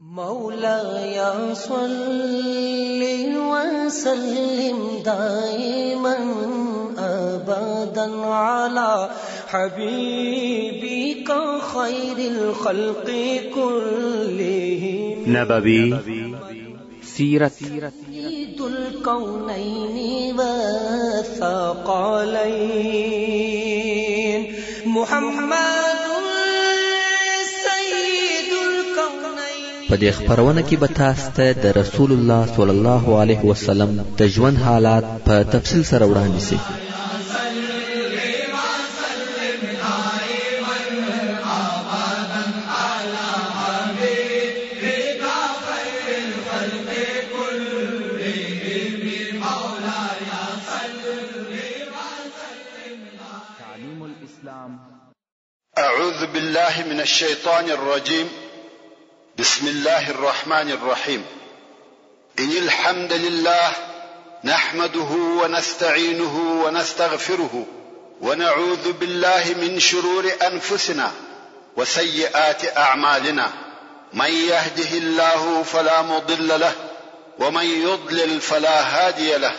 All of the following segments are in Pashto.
مولاي صل وسلم دائما ابدا على حبيبك خير الخلق كلهم. نبوي سیرت. سيد الكونين والثقلين محمد سيد الكونين. په دې خپرونه کې به تاسو ته د رسول الله صلی الله علیه وسلم د ژوند حالات په تفصیل سره وړاندې شي. أعوذ بالله من الشيطان الرجيم. بسم الله الرحمن الرحيم. إن الحمد لله نحمده ونستعينه ونستغفره ونعوذ بالله من شرور أنفسنا وسيئات أعمالنا. من يهده الله فلا مضل له ومن يضلل فلا هادي له،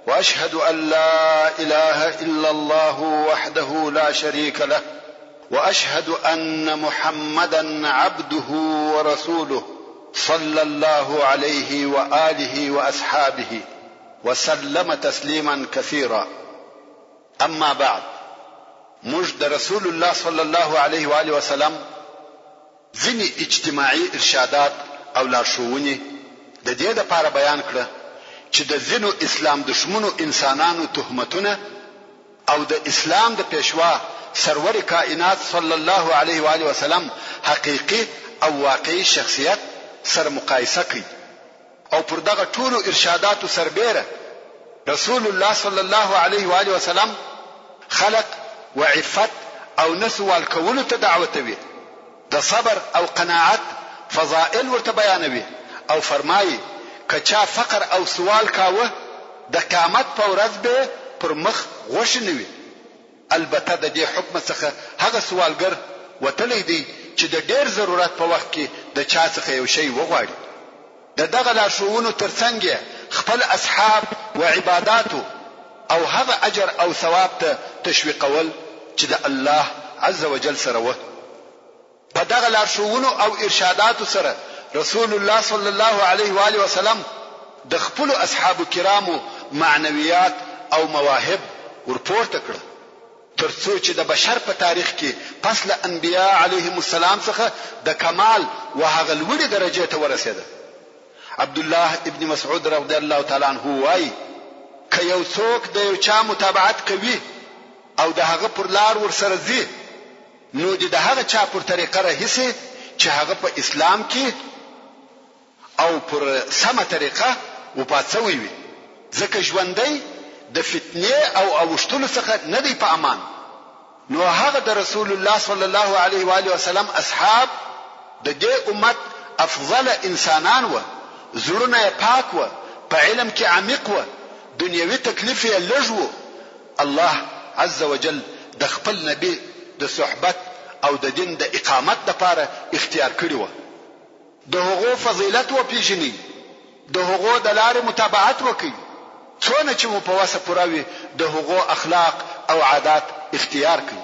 واشهد ان لا اله الا الله وحده لا شريك له، واشهد ان محمدا عبده ورسوله صلى الله عليه واله واصحابه وسلم تسليما كثيرا. اما بعد، موږ د رسول الله صلی الله علیه و آله وسلم ځینې اجتماعي ارشادات او لارښوونې د دې لپاره بیان کړه چې د ځینو اسلام دښمنو انسانانو تهمتونه او د اسلام د پېشوا سرور کائنات صلی الله علیه و آله وسلم حقیقي او واقعي شخصیت سره مقایسه کړي او پر دغه ټولو ارشاداتو سربېره رسول الله صلی الله علیه و آله وسلم خلق و عفت او نه سوال کولو ته دعوتوي، د صبر او قناعت فضائل ورته بیانوي او فرمايي، که چا فقر او سوال کاوه د قیامت په ورځ به پر مخ غوښې نه وي. البته د دې حکمه څخه هغه سوالګر وتلی دی چې د ډېر ضرورت په وخت کې د چا څخه یو شی وغواړي. د دغه لارښوونو تر څنګ یې خپل اصحاب و عباداتو او هغه اجر او ثواب ته تشویقول چې د الله عزوجل سره وه. په دغه لارښوونو او ارشاداتو سره رسول الله صلی الله علیه و آله وسلم د خپلو اصحابو کرامو معنویات او مواهب ورپورته کړه تر څو چې د بشر په تاریخ کې پس له انبیاء علیهم السلام څخه د کمال و هغه لوړې درجې ته ورسېده. عبدالله ابن مسعود رضی الله تعالی عنه وايي، که یو څوک د یو چا متابعت کوي او د هغه پر لار ورسره ځي، نو دې د هغه چا پر طریقه رهي شي چې هغه په اسلام کې او پر سمه طریقه وفات شوی وي، ځکه ژوندی د فتنې او اوښتلو څخه نه دی په امان. نو هغه د رسول الله صلی الله علیه و آله وسلم اصحاب د دې امت افضل انسانان وه، زړونه یې پاک وه، په علم کې عمیق وه، دنیوي تکلیف یې لږ وو، الله عزوجل د خپل نبي د صحبت او د دین د اقامت لپاره اختیار کړي وه. د هغو فضیلت وپیژنئ، د هغو د لارې متابعت وکړئ، څونه چې مو په وسه پوره وي د هغو اخلاق او عادات اختیار کړئ،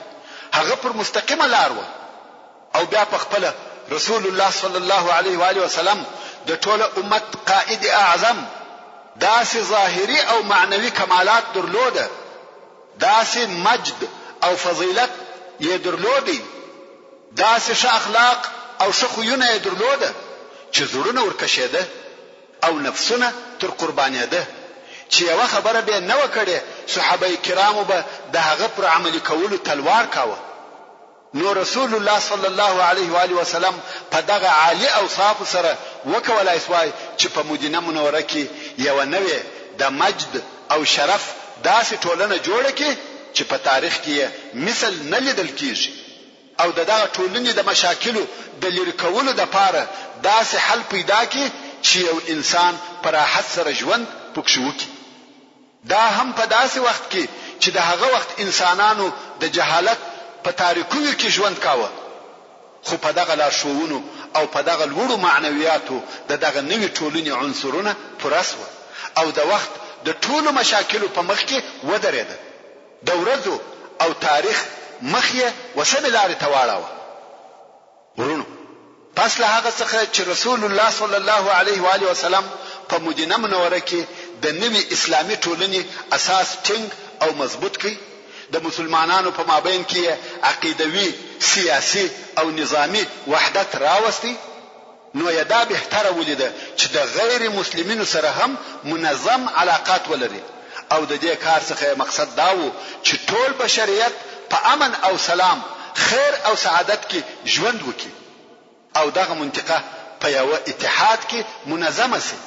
هغه پر مستقیمه لار وه. او بیا په خپله رسول الله صلی الله علیه و آله وسلم د ټوله امت قائد اعظم داسې ظاهري او معنوي کمالات درلوده، داسې مجد او فضیلت یې درلودی، داسې ښه اخلاق او ښه خویونه یې درلوده چې زړونه ورکشېده او نفسونه تر قربانېده، چې یوه خبره به یې نه وه کړې صحابه کرامو به د هغه پر عملي کولو تلوار کاوه. نو رسول الله صلی الله علیه و آله وسلم په دغه عالي اوصافو سره وکولای شوای چې په مدینه منوره کې یوه نوې د مجد او شرف داسې ټولنه جوړه کړي چې په تاریخ کې یې مثل نه لیدل کیږي او د دغه ټولنې د مشاکلو د لیرې کولو لپاره داسې حل پیدا کړي چې یو انسان په راحت سره ژوند پکښې وکړي. دا هم په داسې وخت کې چې د هغه وخت انسانانو د جهالت په تاریکیو کې ژوند کاوه، خو په دغه لارښوونو او په دغه لوړو معنویاتو د دغه نوي ټولنې عنصرونه پوره شوه او د وخت د ټولو مشاکلو په مخ کې ودرېده. د ورځو او تاریخ مخ یې و سمې لارې ته واړاوه. وروڼو! پس له هغه څخه چې رسول الله صلی الله علیه و آله وسلم په مدینه منوره کې د نوي اسلامي ټولنې اساس ټینګ او مضبوط کړ، د مسلمانانو په مابین کې یې عقیدوي، سیاسي او نظامي وحدت راوست، نو یې دا بهتره ولیده چې د غیر مسلمینو سره هم منظم علاقات ولري او د دې کار څخه یې مقصد دا وو چې ټول بشریت په امن او سلام، خیر او سعادت کې ژوند وکړي او دغه منطقه په یوه اتحاد کې منظمه شي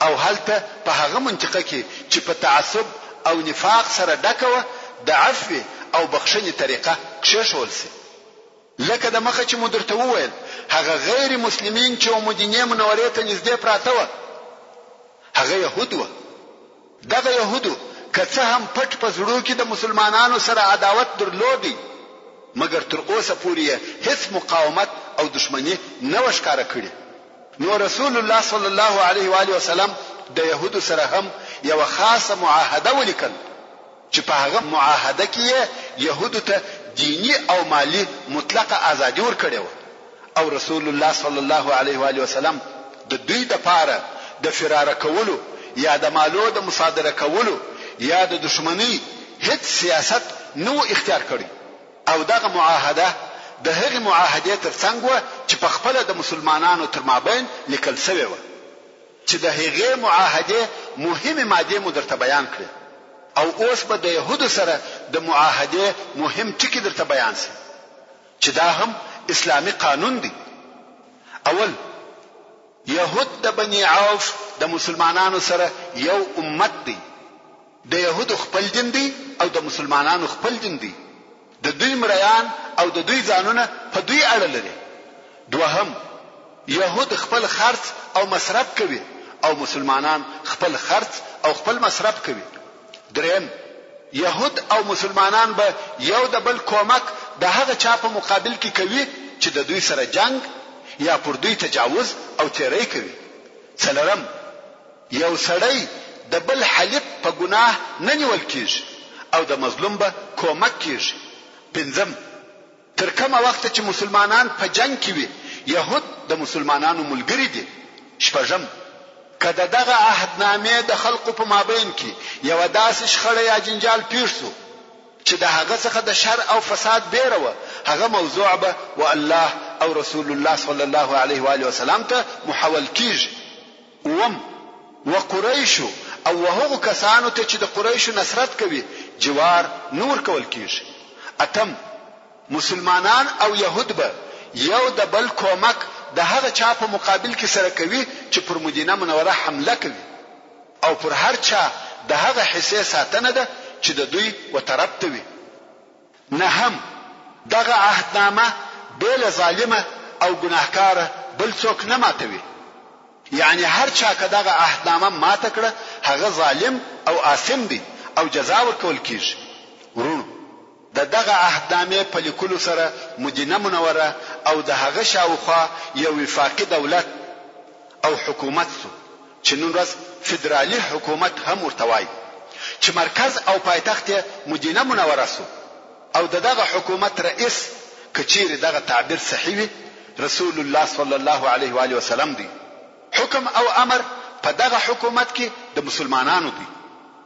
او هلته په هغه منطقه کې چې په تعصب او نفاق سره ډکه وه د عفوې او بخښنې طریقه کښېښول شي. لکه د مخه چې مو درته وویل، هغه غیر مسلمین چې ومدینې منورې ته نږدې پراته وه، هغه یهود وه. دغه یهودو که څه هم پټ په زړو کې د مسلمانانو سره عداوت درلودی، مګر تر اوسه پورې یې هیڅ مقاومت او دښمني نه وه ښکاره کړې. نو رسول الله صلی الله علیه و آله وسلم د یهودو سره هم یوه خاصه معاهده ولیکل، چې په هغه معاهده کې یې یهودو ته دیني او مالي مطلقه ازادي ورکړې وه او رسول الله صلی الله علیه و آله وسلم د دوی دپاره د فراره کولو یا د مالو د مصادره کولو یا د دښمنۍ هیڅ سیاست نه وو اختیار کړی او دغه معاهده د هغې معاهدې تر څنګ وه چې په خپله د مسلمانانو تر مابین لیکل شوې وه. چې د هغې معاهدې مهمې مادې مو درته بیان کړې او اوس به د یهودو سره د معاهدې مهم ټکي درته بیان شي چې دا هم اسلامي قانون دی. اول، یهود د بني عوف د مسلمانانو سره یو امت دی. د یهودو خپل دین دی او د مسلمانانو خپل دین دی، د دوی مریان او د دوی ځانونه په دوی اړه لري. دوهم، یهود خپل خرڅ او مصرف کوي او مسلمانان خپل خرڅ او خپل مصرف کوي. دریم، یهود او مسلمانان به یو د بل کومک د هغه چا په مقابل کې کوي چې د دوی سره جنګ یا پر دوی تجاوز او تیری کوي. څلورم، یو سړی د بل حلیف په ګناه نه نیول کیږي او د مظلوم به کومک کیږي. پنځم، تر کومه وخته چې مسلمانان په جنګ کې وي یهود د مسلمانانو ملګري دي. شپږم، که د دغه عهدنامې د خلقو په مابین کې یوه داسې شخړه یا جنجال پیښ شو چې د هغه څخه د شر او فساد بیره وه هغه موضوع به و الله او رسول الله صلی الله علیه و آله وسلم ته محول کیږي. اووم، و قریشو او و هغو کسانو ته چې د قریشو نصرت کوي جوار نه ورکول کیږي. اتم، مسلمانان او یهود به یو د بل کومک د هغه چا په مقابل کې سره کوي چې پر مدینه منوره حمله کوي او پر هر چا د هغه حصې ساتنه ده چې د دوی و طرف ته وي. نهم، دغه عهدنامه بې له ظالمه او ګناهکاره بل څوک نه ماتوي، یعنې هر چا که دغه عهدنامه ماته کړه هغه ظالم او آثم دی او جزا ورکول کیږي. وروڼو! د دغه عهدنامې په لیکلو سره مدینه منوره او د هغه شاوخوا یو وفاقي دولت او حکومت شو چې نن ورځ فدرالي حکومت هم ورته وايي چې مرکز او پایتخت یې مدینه منوره شو او د دغه حکومت رئیس که چیرې دغه تعبیر صحیح وي رسول الله صلی الله علیه و آله وسلم دی. حکم او امر په دغه حکومت کې د مسلمانانو دی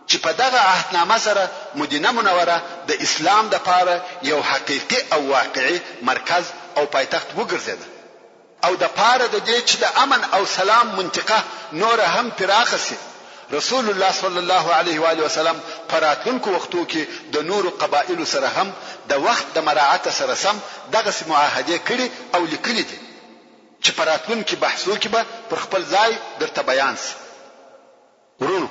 چې په دغه عهدنامه سره مدینه منوره د اسلام دپاره یو حقیقي او واقعي مرکز او پایتخت وګرځېده. او د پاره د دې چې د امن او سلام منطقه نوره هم پراخه شي، رسول الله صلی الله علیه و آله وسلم په راتلونکو وختو کې د نورو قبائلو سره هم د وخت د مراعته سره سم دغسې معاهدې کړي او لیکلي دي چې په راتلونکي بحثو کې به پر خپل ځای درته بیان شي. وروڼو!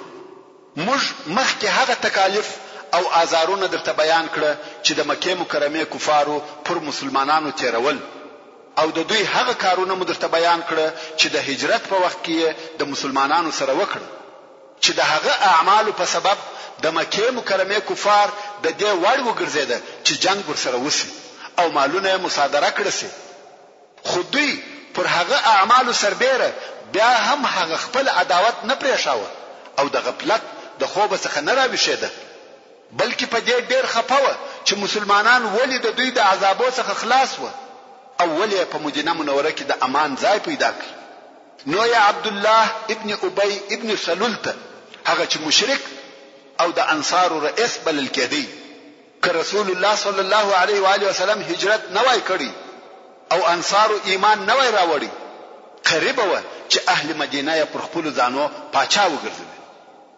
موږ مخکې هغه تکالیف او آزارونه درته بیان کړه چې د مکې مکرمې کفارو پر مسلمانانو تېرول او د دوی هغه کارونه مو درته بیان کړه چې د هجرت په وخت کې یې د مسلمانانو سره وکړه چې د هغه اعمالو په سبب د مکې مکرمې کفار د دې وړ وګرځېده چې جنګ ورسره وشي او مالونه یې مصادره کړه شي. خو دوی پر هغه اعمالو سربېره بیا هم هغه خپل عداوت نه پرېښاوه او د غفلت د خوبه څخه نه راویښېده. بلکې په دې ډېر خپه وه چې مسلمانان ولې د دوی د عذابو څخه خلاص شوه او ولې یې په مدینه منوره کې د امان ځای پیدا کړ. نو یې عبدالله ابن ابی ابن سلول ته، هغه چې مشرک او د انصارو رئیس بلل کېدی، که رسول الله صلی الله علیه و آله وسلم هجرت نه وای کړی او انصارو ایمان نه وای راوړی، قریبه وه چې اهل مدینه یې پر خپلو ځانو پاچا وګرځوي.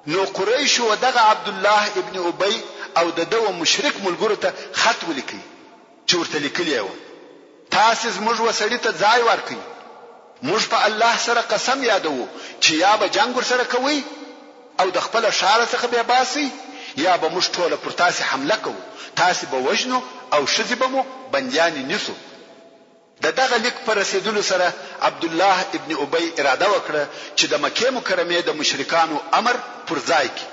نو قریشو و دغه عبدالله ابن ابی او د ده و مشرک ملګرو ته خط ولیکی چې ورته لیکلي یې وه، تاسې زموږ و سړي ته ځای ورکړئ، موږ په الله سره قسم یادوو چې یا به جنګ ورسره کوئ او د خپله ښاره څخه به یې باسئ یا به موږ ټوله پر تاسې حمله کوو، تاسې به وژنو او ښځې به مو بندیانې نیسو. د دغه لیک په رسېدلو سره عبدالله ابن ابی اراده وکړه چې د مکې مکرمې د مشرکانو امر پر ځای کړي.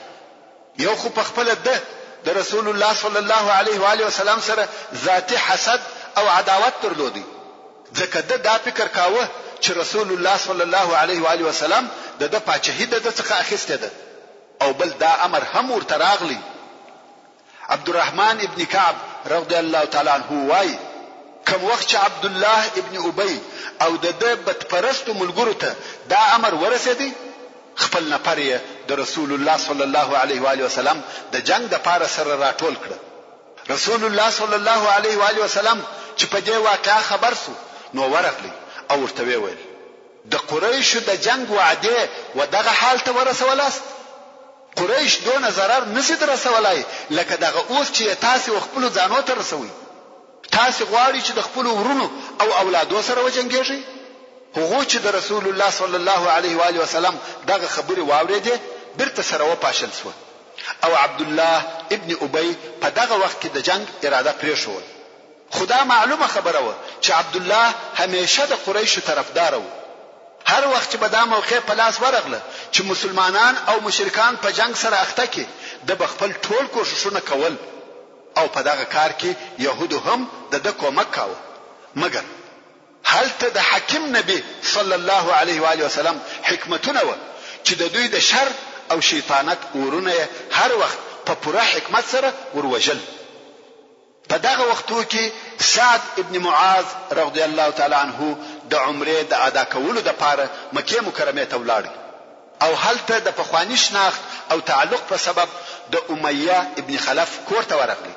یو خو په خپله ده د رسول الله صلی الله علیه و آله وسلم سره ذاتي حسد او عداوت درلود، ځکه ده دا فکر کاوه چې رسول الله صلی الله علیه و آله وسلم د ده پاچهي د ده څخه اخیستې ده او بل دا امر هم ورته راغلی عبدالرحمن ابن کعب رضی الله تعالی عنه وايي، کوم وخت چې عبدالله ابن ابی او د ده بت پرستو ملګرو ته دا امر ورسېدی، خپل نفر یې د رسول الله صلی الله علیه وآله وسلم د جنګ دپاره سره راټول کړه. رسول الله صلی الله علیه وآله وسلم چې په دې واقعه خبر شو نو ورغلی او ورته ویې ویل، د قریشو د جنګ وعدې و دغه حال ته ورسولاست؟ قریش دونه ضرر نه شي درسولای لکه دغه اوس چې یې تاسې و خپلو ځانو ته رسوئ. تاسې غواړئ چې د خپلو وروڼو او اولادو سره وجنګېږئ؟ هغو چې د رسول الله صلی الله علیه و آله وسلم دغه خبرې واورېدې بیرته سره وپاشل شوه او عبدالله ابن ابی په دغه وخت کې د جنګ اراده پرېښوول. خو دا معلومه خبره وه چې عبدالله همېشه د قریشو طرفدار وو. هر وخت چې به دا موقع په لاس ورغله چې مسلمانان او مشرکان په جنګ سره اخته کړي، ده به خپل ټول کوښښونه کول او په دغه کار کې یهودو هم د ده کومک کاوه. مګر هلته د حکیم نبي صلی الله علیه و آله وسلم حکمتونه وه چې د دوی د شر او شیطانت اورونه یې هر وخت په پوره حکمت سره ور وژل. په دغه وختو کې سعد ابن معاذ رضی الله تعالی عنه د عمرې د ادا کولو لپاره مکې مکرمې ته ولاړ او هلته د پخواني شناخت او تعلق په سبب د امیه ابن خلف کور ته ورغلی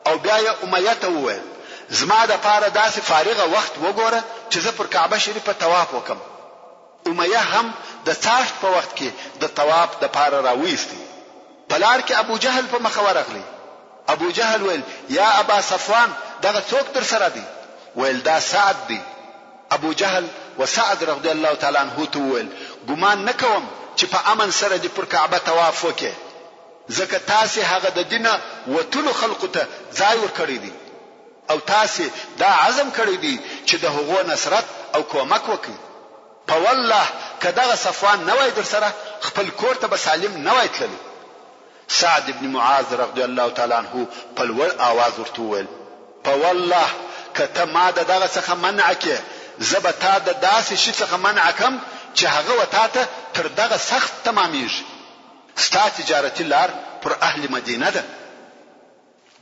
او بیا یې امیه ته وویل، زما لپاره داسې فارغه وخت وګوره چې زه پر کعبه شریفه طواف وکړم. امیه هم د څاښت په وخت کې د طواف لپاره راوایستی. په لار کې ابوجهل په مخه ورغلی. ابوجهل ویل، یا ابا صفوان دغه څوک درسره دی؟ ویل، دا سعد دی. ابوجهل و سعد رضی الله تعالی عنه ته وویل، ګمان نه کوم چې په امن سره دې پر کعبه طواف وکړې، ځکه تاسې هغه د دینه وتلو خلقو ته ځای ورکړی دی او تاسې دا عزم کړی دی چې د هغو نصرت او کومک وکړئ. په والله که دغه صفوان نه وای درسره خپل کور ته به سالم نه وای تللی. سعد بن معاذ رضی الله تعالی عنه په لوړ آواز ورته وویل، په والله که ته ما د دغه څخه منع کړې زه به تا د داسې شي څخه منع کړم چې هغه و تاته تر دغه سخت تمامیږي. ستا تجارتي لار پر اهل مدینه ده.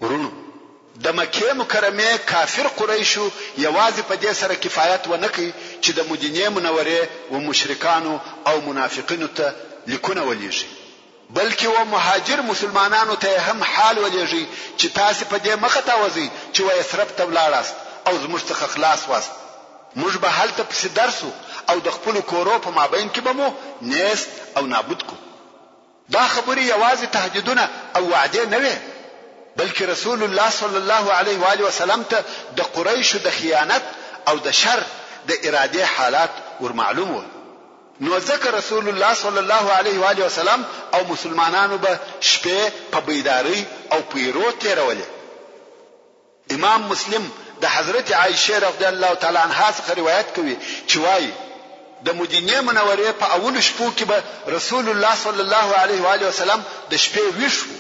وروڼو! د مکې مکرمې کافر قریشو یوازې په دې سره کفایت ونه کړ چې د مدینې منورې و مشرکانو او منافقینو ته لیکونه ولیږي، بلکې و مهاجر مسلمانانو ته یې هم حال ولیږی چې تاسې په دې مه خطاوځئ چې و یثرب ته ولاړاست او زموږ څخه خلاص واست، موږ به هلته پسې درشو او د خپلو کورو په مابین کې به مو نیست او نابود کړو. دا خبرې یوازې تهدیدونه او وعدې نه وې، بلکې رسول الله صلی الله علیه و آله وسلم ته د قریشو د خیانت او د شر د ارادې حالات ور معلوم وو، نو ځکه رسول الله صلی الله علیه و آله وسلم او مسلمانانو به شپې په بیدارۍ او پیرو تېرولې. امام مسلم د حضرت عائشې رضی الله تعالی عنها څخه روایت کوي چې وايي، د مدینې منورې په اولو شپو کې به رسول الله صلی الله علیه و آله وسلم د شپې ویښ وو.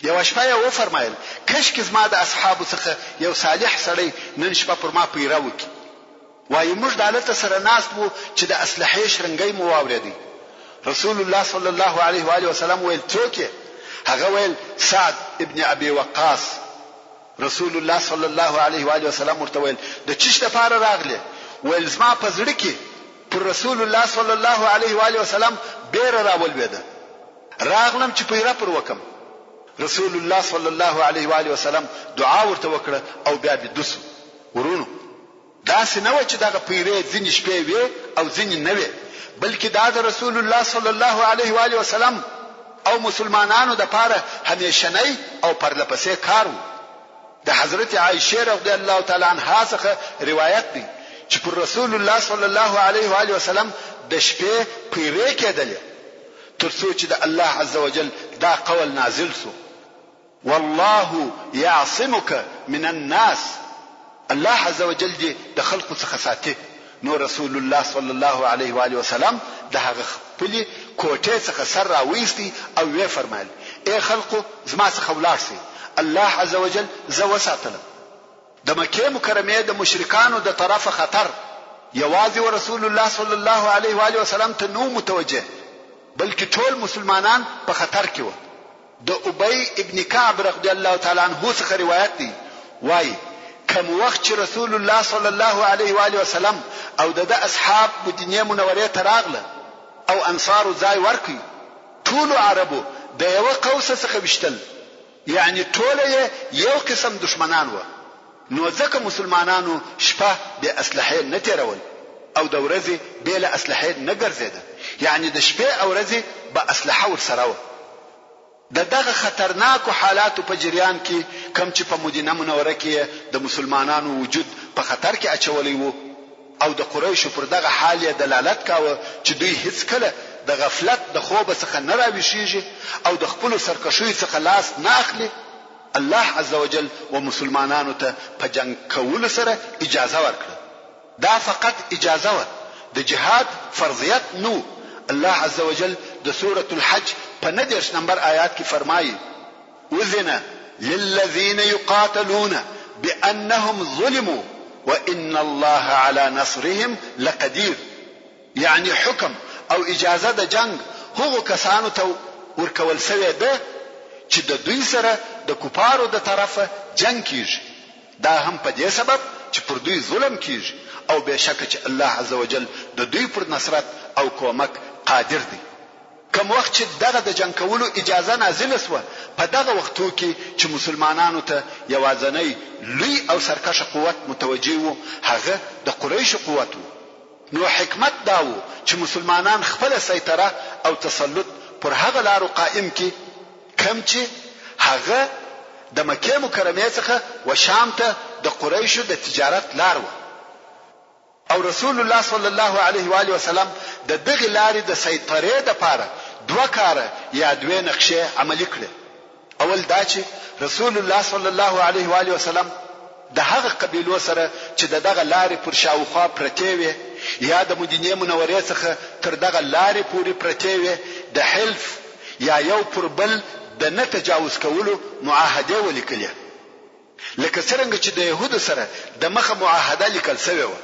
یوه شپه یې وفرمایل، کشکې زما د اصحابو څخه یو صالح سړی نن شپه پر ما پیره وکړي. وایي موږ دالته سره ناست وو چې د اسلحې شرنګی مو واورېدی. رسول الله صلی الله علیه و آله وسلم ویل څوک یې؟ هغه ویل سعد ابن ابي وقاص. رسول الله صلی الله علیه و آله وسلم ورته ویل د چش لپاره راغلې؟ ویل زما په زړه کې پر رسول الله صلی الله علیه و آله وسلم بیره راولوېده راغلم چې پیره پر وکم. رسول الله صلی الله علیه و آله وسلم دعا ورته وکړه او بیا بیده شو. وروڼو! داسې نه وه چې دغه پیرې ځینې شپې وې او ځینې نه وې، بلکې دا د رسول الله صلی الله علیه و آله وسلم او مسلمانانو لپاره همیشنی او پرله پسې کار وو. د حضرت عائشې رضی الله تعالی عنها څخه روایت دی چې پر رسول الله صلی الله علیه و آله وسلم د شپې پیرې کېدلې تر څو چې د الله عزوجل دا قول نازل شو. والله يعصمک من الناس الله عزوجل دې د خلقو څخه ساتي نو رسول الله صلی الله علیه وآله وسلم د هغه خپلې کوټې څخه سر راوایستی او ویې فرمایل، اې خلقو زما څخه ولاړ شئ الله عزوجل زه وساتلم. د مکې مکرمې د مشرکانو د طرفه خطر یوازې و رسول الله صلی الله علیه وآله وسلم ته نه وو متوجه بلکې ټول مسلمانان په خطر کې وه. د ابی ابن کعب رضی الله تعالی عنه څخه روایت دی وايي، کوم وخت چې رسول الله صلی الله علیه و آله وسلم او د ده اصحاب مدینې منورې ته راغله او انصارو ځای ورکړ، ټولو عربو د یوه قوسه څخه ویشتل، یعنې ټوله یې یو قسم دښمنان وه، نو ځکه مسلمانانو شپه بې اسلحې نه تېرول او د ورځې بې له اسلحې نه ګرځېده، یعنې د شپې او ورځې به اسلحه ورسره وه. د دغه خطرناکو حالاتو په جریان کې کوم چې په مدینه منوره کې یې د مسلمانانو وجود په خطر کې اچولی وو او د قریشو پر دغه حال یې دلالت کاوه چې دوی هیڅکله د غفلت د خوبه څخه نه راویښیږي او د خپلو سرکښیو څخه لاس نه اخلي، الله عزوجل و مسلمانانو ته په جنګ کولو سره اجازه ورکړه. دا فقط اجازه وه، د جهاد فرضیت نه وو. الله عزوجل د سورة الحج په 39 نمبر آیات کې فرمایي، اذن للذین یقاتلون بأنهم ظلموا وان الله علی نصرهم لقدیر. یعنې حکم او اجازه د جنګ هغو کسانو ته ورکول شوې ده چې د دوی سره د کفارو د طرفه جنګ کیږي، دا هم په دې سبب چې پر دوی ظلم کیږي او بېشکه چې الله عزوجل د دوی پر نصرت او کومک قادر دی. کوم وخت چې دغه د جنګ کولو اجازه نازله شوه، په دغه وختو کې چې مسلمانانو ته یواځنی لوی او سرکشه قوت متوجه وو هغه د قریشو قوت وو، نو حکمت دا وو چې مسلمانان خپله سیطره او تسلط پر هغه لارو قائم کړي کوم چې هغه د مکې مکرمې څخه و شام ته د قریشو د تجارت لار وه او رسول الله صلی الله علیه و آله وسلم د دغې لارې د سیطرې دپاره دوه کاره یا دوې نقشې عملي کړې. اول دا چې رسول الله صلی الله علیه و آله وسلم د هغه قبیلو سره چې د دغه لارې پر شاوخوا پرتې وې یا د مدینې منورې څخه تر دغه لارې پورې پرتې وې د حلف یا یو پر بل د نه تجاوز کولو معاهدې ولیکلې. لکه څرنګه چې د یهودو سره د مخه معاهده لیکل شوې وه،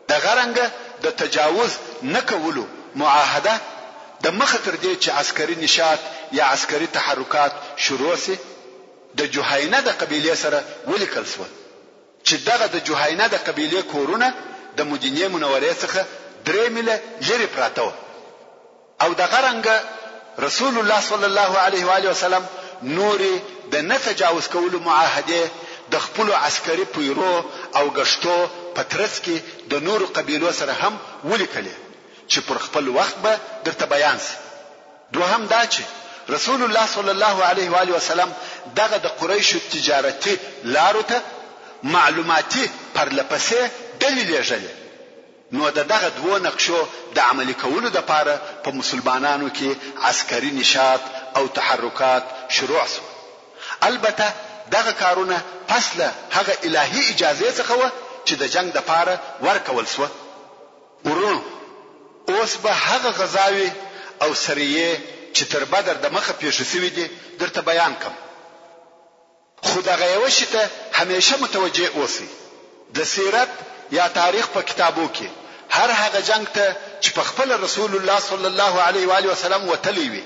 دغه رنګه د تجاوز نه کولو معاهده د مخه تر دې چې عسکري نشاط یا عسکري تحرکات شروع شي د جهینه د قبیلې سره ولیکل شوه چې دغه د جهینه د قبیلې کورونه د مدینې منورې څخه درې میله لرې پراته وه. او دغه رنګه رسول الله صلی الله علیه و آله وسلم نورې د نه تجاوز کولو معاهدې د خپلو عسکري پیرو او ګشتو په ترڅ کې د نورو قبیلو سره هم ولیکلې چې پر خپل وخت به درته بیان شي. دوهم دا چې رسول الله صلی الله علیه و آله وسلم دغه د قریشو تجارتي لارو ته معلوماتي پرله پسې ډلې لېږلې. نو د دغه دوو نقشو د عملي کولو لپاره په مسلمانانو کې عسکري نشاط او تحرکات شروع شوه. البته دغه کارونه پس له هغه الهي اجازې څخه وه چې د جنګ لپاره ورکول شوه. وروڼو! اوس به هغه غزاوې او سریې چې تر بدر د مخه پېښې شوې دي درته بیان کړم. خو دغه یوه شي ته همېشه متوجه اوسئ، د سیرت یا تاریخ په کتابو کې هر هغه جنګ ته چې په خپله رسول الله صلی الله علیه و آله وسلم وتلی وي،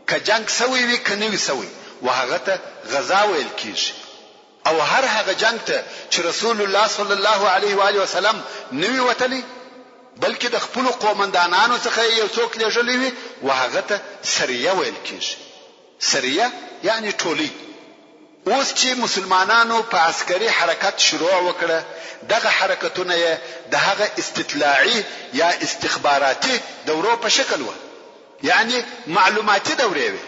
که جنګ شوی وي که نه وي شوی، و هغه ته غزا ویل کېږي او هر هغه جنګ ته چې رسول الله صلی الله علیه و آله وسلم نه وي وتلی بلکې د خپلو قومندانانو څخه یې یو څوک لېږلی وي، و هغه ته سریه ویل کېږي. سریه یعنې ټولۍ. اوس چې مسلمانانو په عسکري حرکت شروع وکړه، دغه حرکتونه یې د هغه استطلاعي یا استخباراتي دورو په شکل وه، یعنې معلوماتي دورې وې.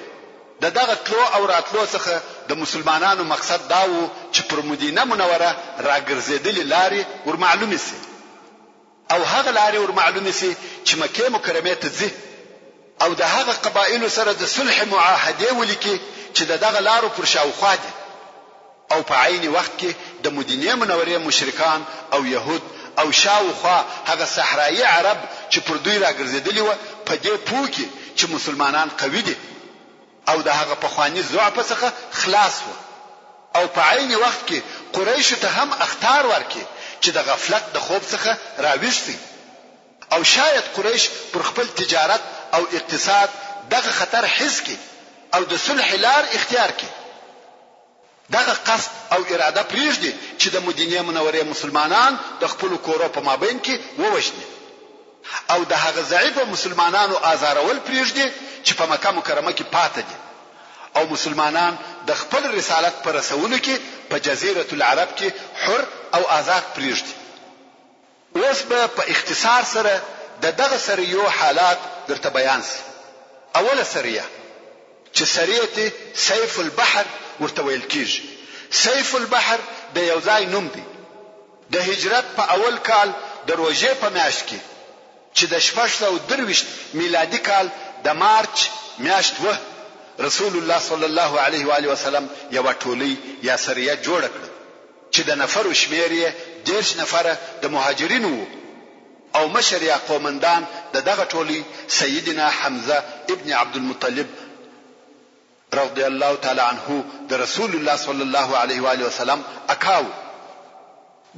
د دغه تلو او راتلو څخه د مسلمانانو مقصد دا وو چې پر مدینه منوره راګرځېدلې لارې ورمعلومې شي. او هغه لارې ور معلومې شي چې مکې مکرمې ته ځي او د هغه قبایلو سره د صلح معاهدې ولیکي چې د دغه لارو پر شاوخوا دي او په عین وخت کې د مدینې منورې مشرکان او یهود او شاوخوا هغه صحرایي عرب چې پر دوی راګرځېدلي وه په دې پوه کړي چې مسلمانان قوي دي. او د هغه پخواني ضعف څخه خلاص شوه او په عین وخت کې قریشو ته هم اخطار ورکړي چې د غفلت د خوب څخه راویښ شئ او شاید قریش پر خپل تجارت او اقتصاد دغه خطر حس کړي او د صلح لار اختیار کړي. دغه قصد او اراده پرېږدي چې د مدینې منورې مسلمانان د خپلو کورو په مابین کې ووژني او د هغه ضعیفو مسلمانانو آزارول پرېږدي چې په مکه مکرمه کې پاته دي او مسلمانان د خپل رسالت په رسولو کې په جزیرة العرب کې حر او آزاد پرېږدي. اوس به په اختصار سره د دغه سریو حالات درته بیان شي. اوله سریه چې سریة سیف البحر ورته ویل کیږي. سیف البحر د یو ځای نوم دی. د هجرت په اول کال د روژې په میاشت کې چې د 623 میلادي کال د مارچ میاشت وه، رسول الله صلی الله علیه وآله وسلم یوه ټولۍ یا سریه جوړه کړه. چې د نفرو شمېر یې 30 نفره د مهاجرینو وو او مشر یا قومندان د دغه ټولۍ سیدنا حمزه ابن عبدالمطلب رضی الله تعالی عنه د رسول الله صلی الله علیه و آله وسلم اکا وو.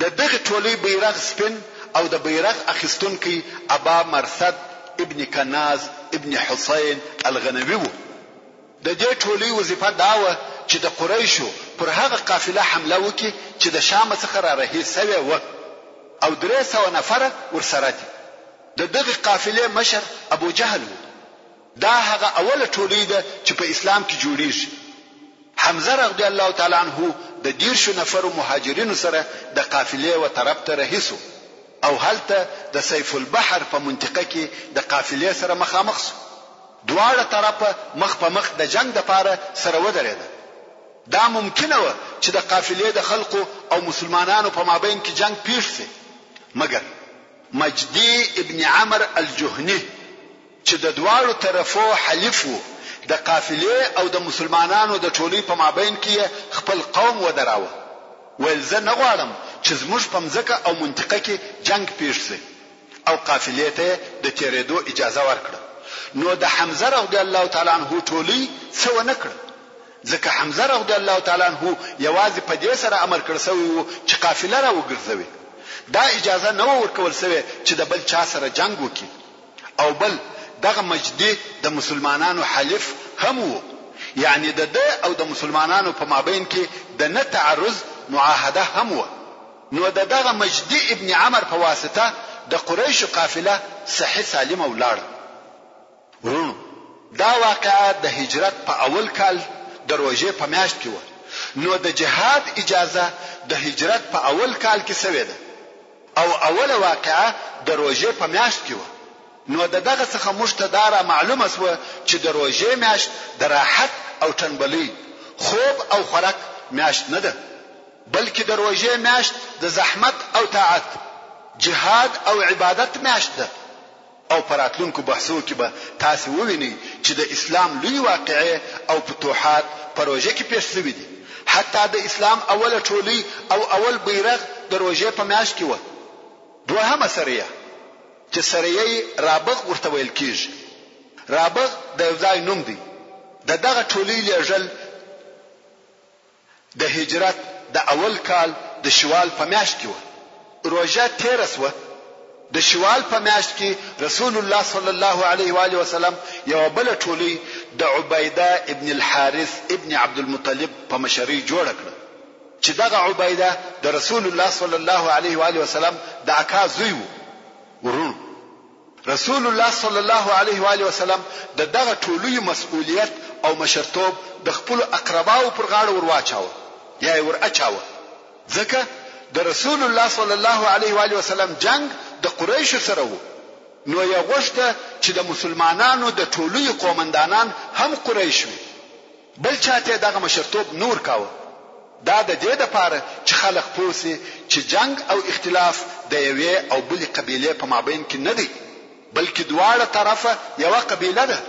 د دغې ټولۍ بیرغ سپین او د بیرغ اخیستونکی ابا مرثد ابن کناز ابن حصین الغنوي وو. د دې ټولۍ وظیفه دا وه چې د قریشو پر هغه قافله حمله وکړي چې د شامه څخه را رهي شوې وه او 300 نفره ورسره دي. د دغې قافلې مشر ابوجهل و. دا هغه اوله ټولۍ ده چې په اسلام کې جوړیږي. حمزه رضی الله تعالی عنه د دیرشو نفرو مهاجرینو سره د قافلې و طرف ته رهي شو او هلته د سیف البحر په منطقه کې د قافلې سره مخامخ شو. دواړه طرفه مخ په مخ د جنګ دپاره سره ودرېده. دا ممکنه وه چې د قافلې د خلقو او مسلمانانو په مابین کې جنګ پېښ شي، مګر مجدي ابن عمر الجهني چې د دواړو طرفو حلیف وو، د قافلې او د مسلمانانو د ټولۍ په مابین کې یې خپل قوم ودراوه، ویل زه نه غواړم چې زموږ په مځکه او منطقه کې جنګ پېښ شي. او قافلې ته یې د تېرېدو اجازه ورکړه، نو د حمزه رضی الله تعالی عنه ټولۍ څه ونه کړه، ځکه حمزه رضی الله تعالی عنه یوازې په دې سره امر کړ شوی وو چې قافله راوګرځوي، دا اجازه نه وه ورکول شوې چې د بل چا سره جنګ وکړي او بل دغه مجدي د مسلمانانو حلیف هم وو، یعنې د ده او د مسلمانانو په مابین کې د نه تعرض معاهده هم وه. نو د دغه مجدي ابن عمر په واسطه د قریشو قافله صحیح سالمه ولاړه. وروڼو! دا واقعه د هجرت په اول کال د روژې په میاشت کې وه، نو د جهاد اجازه د هجرت په اول کال کې شوې ده او اوله واقعه د روژې په میاشت کې وه، نو د دغه څخه موږ ته دا را معلومه شوه چې د روژې میاشت د راحت او ټنبلۍ، خوب او خورک میاشت نه ده. بلکې د روژې میاشت د زحمت او طاعت، جهاد او عبادت میاشت ده او په راتلونکو بحثو کې به تاسې ووینئ چې د اسلام لوی واقعې او فتوحات په روژه کې پېښ شوي دي، حتی د اسلام اوله ټولۍ او اول بیرغ د روژې په میاشت کې وه. دوهمه سریه چې سریه رابغ ورته ویل کېږي، رابغ د یو ځای نوم دی، د دغه ټولۍ لېږل د هجرت د اول کال د شوال په میاشت کې وه. روژه تېره شوه، د شوال په میاشت کې رسول الله صلی الله علیه و آله وسلم یوه بله ټولۍ د عبیده ابن الحارث ابن عبدالمطلب په مشرۍ جوړه کړه چې دغه عبیده د رسول الله صلی الله علیه و آله وسلم د اکا زوی وو. وروڼو! رسول الله صلی الله علیه و آله وسلم د دغه ټولیو مسؤلیت او مشرتوب د خپلو اقرباوو پر غاړه ور واچاوه یا یې ور اچاوه، ځکه د رسول الله صلی الله علیه و آله وسلم جنګ د قریشو سره وو، نو یې غوښته چې د مسلمانانو د ټولیو قومندانان هم قریش وي. بل چاته یې دغه مشرتوب نه ورکاوه. دا د دې لپاره چې خلق پوه شي چې جنګ او اختلاف د یوې او بلې قبیلې په مابین کې نه دی، بلکې دواړه طرفه یوه قبیله ده.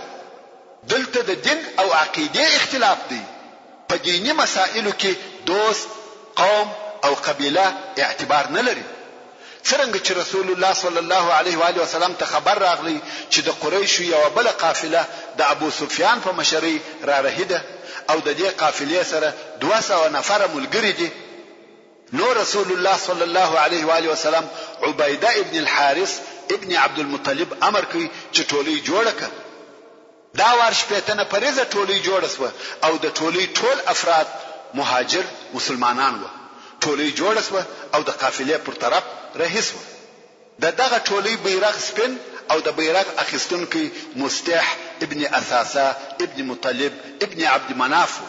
دلته د دین او عقیدې اختلاف دی. په دیني مسایلو کې دوست، قوم او قبیله اعتبار نه لري. څرنګه چې رسول الله صلی الله علیه و آله وسلم ته خبر راغلی چې د قریشو یوه بله قافله د ابو سفیان په مشرۍ را رهي ده او د دې قافلې سره 200 نفره ملګري دي، نو رسول الله صلی الله علیه و آله وسلم عبیده ابن الحارث ابن عبدالمطلب امر کړ چې ټولۍ جوړه کړه. دا وار 60 نفریزه ټولۍ جوړه شوه او د ټولۍ ټول افراد مهاجر مسلمانان وه. ټولۍ جوړه شوه او د قافلې پر طرف رهي شوه. د دغه ټولۍ بیرغ سپین او د بیرغ اخیستونکی مصطح ابن اثاثه ابن مطلب ابن عبد مناف وو.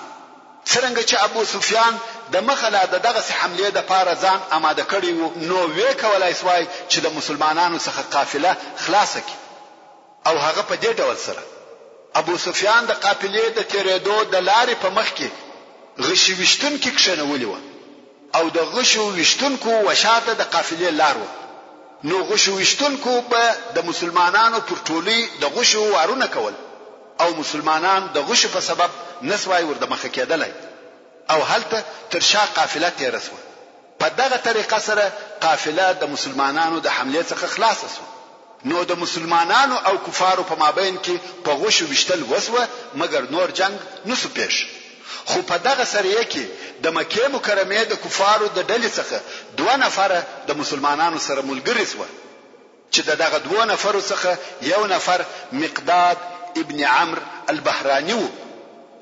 څرنګه چې ابو سفیان د مخه لا د دغسې حملې دپاره ځان اماده کړی وو نو ویې کولای شوای چې د مسلمانانو څخه قافله خلاصه کړي. او هغه په دې ډول سره. ابو سفیان د قافلې د تېرېدو د لارې په مخ کې غشي ویشتونکي کښېنولي وه او د غشو ویشتونکو و شاته د قافلې لار وه، نو غشو ویشتونکو به د مسلمانانو پر ټولۍ د غشو وارونه کول او مسلمانان د غشو په سبب نه شوای ور د مخه کېدلای او هلته تر شا قافله تېره شوه. په دغه طریقه سره قافله د مسلمانانو د حملې څخه خلاصه شوه. نو د مسلمانانو او کفارو په مابین کې په غشو ویشتل وشوه مګر نور جنګ نه شو پېښ. خو په دغه سریه کې د مکې مکرمې د کفارو د ډلې څخه دوه نفره د مسلمانانو سره ملګري شوه. چې د دغه دوو نفرو څخه یو نفر مقداد ابن عمرو البهراني وو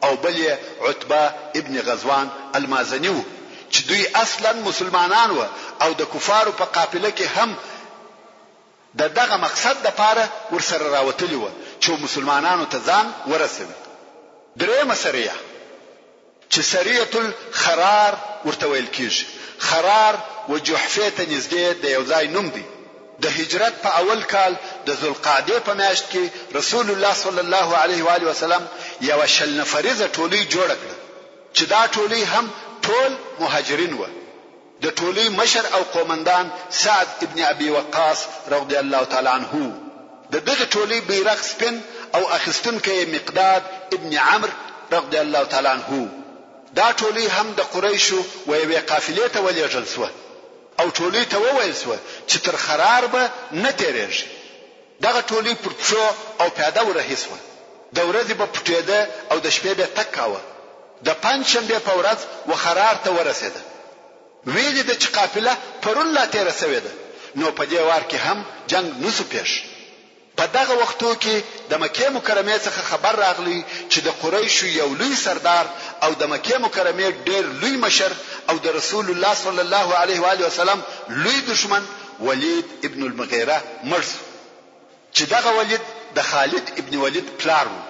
او بل یې عتبه ابن غزوان المازني وو چې دوی اصلاً مسلمانان وه او د کفارو په قافله کې هم د دغه مقصد لپاره ورسره راوتلي وه چې مسلمانانو ته ځان ورسوي. درېیمه سریه. چې سریة الخرار ورته ویل کیږي، خرار و جحفې ته نږدې د یو ځای نوم دی، د هجرت په اول کال د ذوالقعدې په میاشت کې رسول الله صلی الله علیه و آله وسلم یوه 20 نفریزه ټولۍ جوړه کړه چې دا ټولۍ هم ټول مهاجرین وه. د ټولۍ مشر او قومندان سعد ابن ابي وقاص رضی الله تعالی عنه وو. د دغې ټولۍ بیرغ سپین او اخیستونکی یې مقداد ابن عمرو رضی الله تعالی عنه وو. دا ټولۍ هم د قریشو و یوې قافلې ته ولېږل شوه او ټولۍ ته وویل شوه چې تر خرار به نه تېرېږي. دغه ټولۍ پر پښو او پیاده ورهي شوه. د ورځې به پټېده او د شپې به تګ کاوه. د پنجشنبې په ورځ و خرار ته ورسېده. ویې لیده چې قافله پرون لا تېره شوې ده، نو په دې وار کې هم جنګ نه شو پېښ. په دغه وختو کې د مکې مکرمې څخه خبر راغلی چې د قریشو یو لوی سردار او د مکې مکرمې ډېر لوی مشر او د رسول الله صلی الله علیه وآله وسلم لوی دښمن ولید ابن المغیره مړ شو. چې دغه ولید د خالد ابن ولید پلار وو.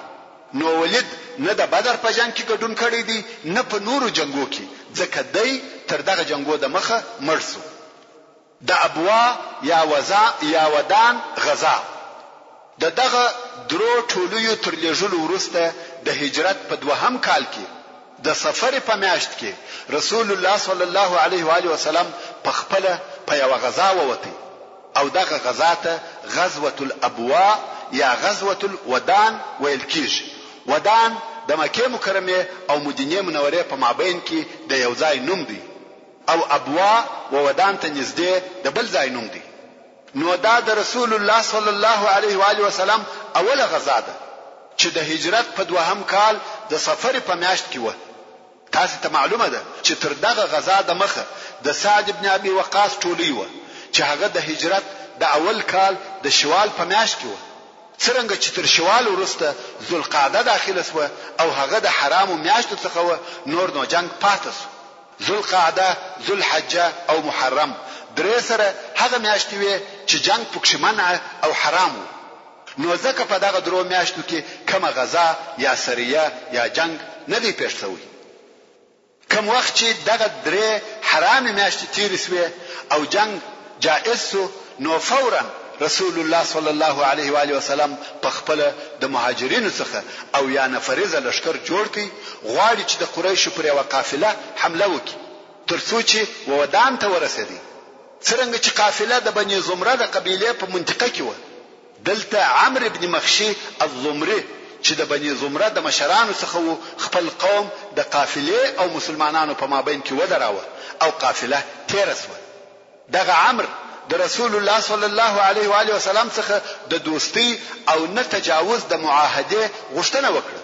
نو ولید نه د بدر په جنګ کې ګډون کړی دی نه په نورو جنګو کې ځکه دی تر دغه جنګو د مخه مړ شو. د ابوا یا وزا یا ودان غزا د دغه درو ټولیو تر لېږلو وروسته د هجرت په دوهم کال کې د صفر په میاشت کې رسول الله صلی الله علیه و آله وسلم په خپله په یوه غزا ووتی. او دغه غزا ته غزوة الابواء یا غزوة الودان ویل کیږي. ودان د مکې مکرمې او مدینې منورې په مابین کې د یو ځای نوم دی او ابواء و ودان ته نږدې د بل ځای نوم دی. نو دا د رسول الله صلی الله علیه و آله وسلم اوله غزا ده چې د هجرت په دوهم کال د صفر په میاشت کې وه. تاسې ته معلومه ده چې تر دغه غزا د مخه د سعد بن ابي وقاص ټولۍ وه. چې هغه د هجرت د اول کال د شوال په میاشت کې وه. څرنګه چې تر شوال وروسته ذوالقعده داخله شوه او هغه د حرامو میاشتو څخه وه، نور نو جنګ پاته شو. ذوالقعده، ذوالحجه او محرم درې سره هغه میاشتې وې چې جنګ پکښې منع او حرام وو. نو ځکه په دغه درو میاشتو کې کومه غزا یا سریه یا جنګ نه دی پېښ شوی. کوم وخت چې دغه درې حرامې میاشتې تېرې شوې او جنګ جائز شو نو فوراً رسول الله صلی الله علیه وآله وسلم په خپله د مهاجرینو څخه 70 نفریزه لښکر جوړ کړ، غواړي چې د قریشو پر یوه قافله حمله وکړي تر څو چې وودان ته ورسېدی. څرنګه چې قافله د بني ضمره د قبیلې په منطقه کې وه، دلته عمرو بن مخشي الضمري چې د بني ضمره د مشرانو څخه وو خپل قوم د قافلې او مسلمانانو په مابین کې ودراوه او قافله تېره شوه. دغه عمرو د رسول الله صلی الله علیه و آله وسلم څخه د دوستۍ او نه تجاوز د معاهدې غوښتنه وکړه.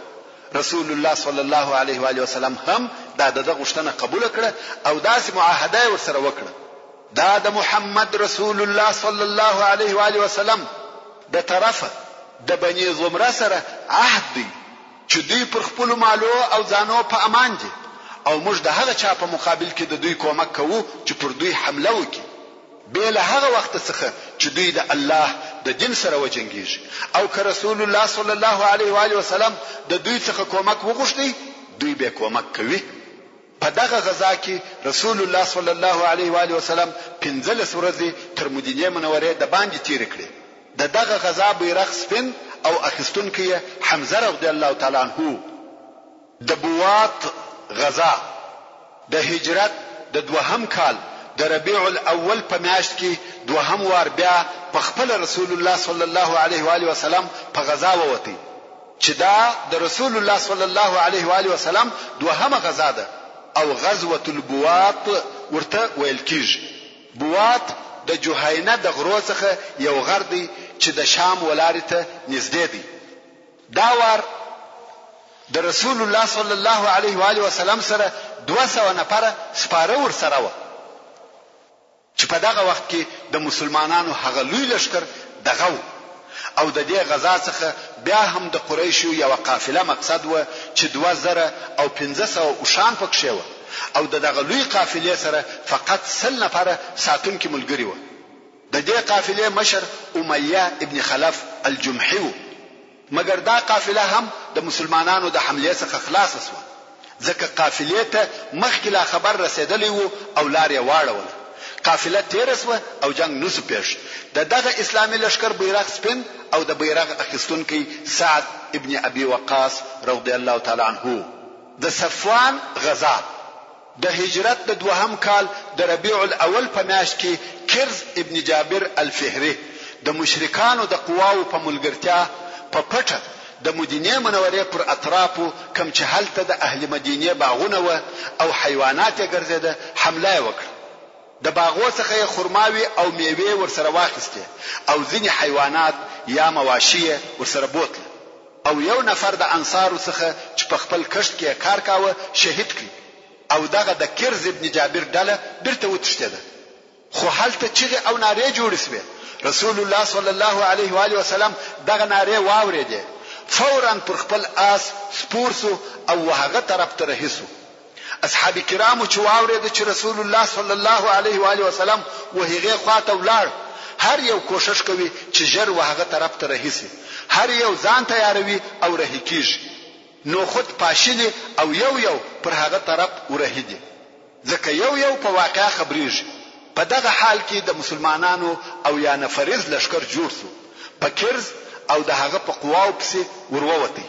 رسول الله صلی الله علیه و آله وسلم هم دا د ده غوښتنه قبوله کړه او داسې معاهده یې ورسره وکړه. دا د محمد رسول الله صلی الله علیه و آله وسلم د طرفه د بني ضمره سره عهد دی چې دوی پر خپلو مالو او ځانو په امان دي او موږ د هغه چا په مقابل کې د دوی کومک کوو چې پر دوی حمله وکړي بې له هغه وخته څخه چې دوی د الله د دین سره وجنګیږي او که رسول الله صلی الله علیه و آله وسلم د دوی څخه کومک وغوښتی دوی به کومک کوي. په دغه غزا کې رسول الله صلی الله علیه و آله وسلم 15 ورځې تر مدینې منورې د باندې تېرې کړې. د دغه غزا بیرغ سپین او اخیستونکی یې حمزه رضی الله تعالی عنه و. د بواط غزا د هجرت د دوهم کال د ربیع الاول په میاشت کې دوهم وار بیا په خپله رسول الله صلی الله علیه و آله وسلم په غزا ووتی. چې دا د رسول الله صلی الله علیه و آله وسلم دوهمه غزا ده او غزوة البواط ورته ویل کیږي. بواط د جهینه د غرو څخه یو غر دی چې د شام ولارې ته نږدې دی. دا وار د رسول الله صلی الله علیه و آله وسلم سره 200 نفره سپاره ورسره وه. چې په دغه وخت کې د مسلمانانو هغه لوی لښکر دغه وو او د دې غزا څخه بیا هم د قریشو یوه قافله مقصد وه چې 2500 اوښان پکښې وه او د دغه لوی قافلې سره فقط 100 نفره ساتونکي ملګري وه. د دې قافلې مشر امیه ابن خلف الجمحي وو. مګر دا قافله هم د مسلمانانو د حملې څخه خلاصه شوه، ځکه قافلې ته مخکې لا خبر رسېدلی وو او لار یې واړوله. قافله تېره شوه او جنګ نه شو پېښ. د دغه اسلامي لښکر بیرغ سپین او د بیرغ اخیستونکی سعد ابن ابي وقاص رضی الله تعالی عنه وو. د صفوان غزا. د هجرت د دوهم کال د ربیع الاول په میاشت کې کرز ابن جابر الفهري د مشرکانو د قواوو په ملګرتیا په پټه د مدینې منورې پر اطرافو کوم چې هلته د اهل مدینې باغونه وه او حیوانات یې ګرځېده حمله یې وکړه. د باغو څخه یې خرماوې او میوې ورسره واخیستې او ځینې حیوانات یا مواشي یې ورسره بوتله او یو نفر د انصارو څخه چې په خپل کښت کې یې کار کاوه شهید کړي او دغه د کرز ابن جابر ډله بیرته وتښتېده خو هلته چیغې او نارې جوړې شوې. رسول الله صلی الله علیه و آله وسلم دغه نارې واورېدې، فوراً پر خپل آس سپور شو او و هغه طرف ته رهي شو. اصحاب کرامو چې واورېده چې رسول الله صلی الله علیه و آله وسلم و هغې خوا ته ولاړ، هر یو کوښښ کوي چې ژر و هغه طرف ته رهي شي، هر یو ځان تیاروي او رهي کېږي. نو خود پاشلي او یو یو پر هغه طرف ورهي دي، ځکه یو یو په واقعه خبرېږي. په دغه حال کې د مسلمانانو 70 نفریز لښکر جوړ شو، په کرز او د هغه په قواو پسې ور ووتی.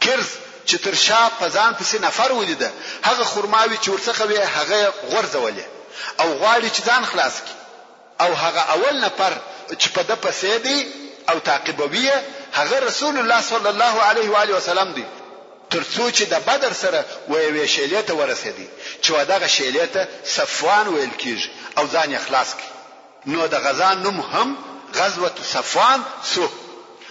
کرز چې تر شا په ځان پسې نفر ولیده، هغه خرماوې چې ورڅخه وې هغه یې غورځولې او غواړي چې ځان خلاص کړي. او هغه اول نفر چې په ده پسې دی او تعقیبوي یې هغه رسول الله صلی الله علیه و آله وسلم دی، تر څو چې د بدر سره و یوې شېلې ته ورسېدی چې و دغه شېلې ته صفوان ویل کېږي او ځان یې خلاص کړ. نو د غزا نوم هم غزوة صفوان شو.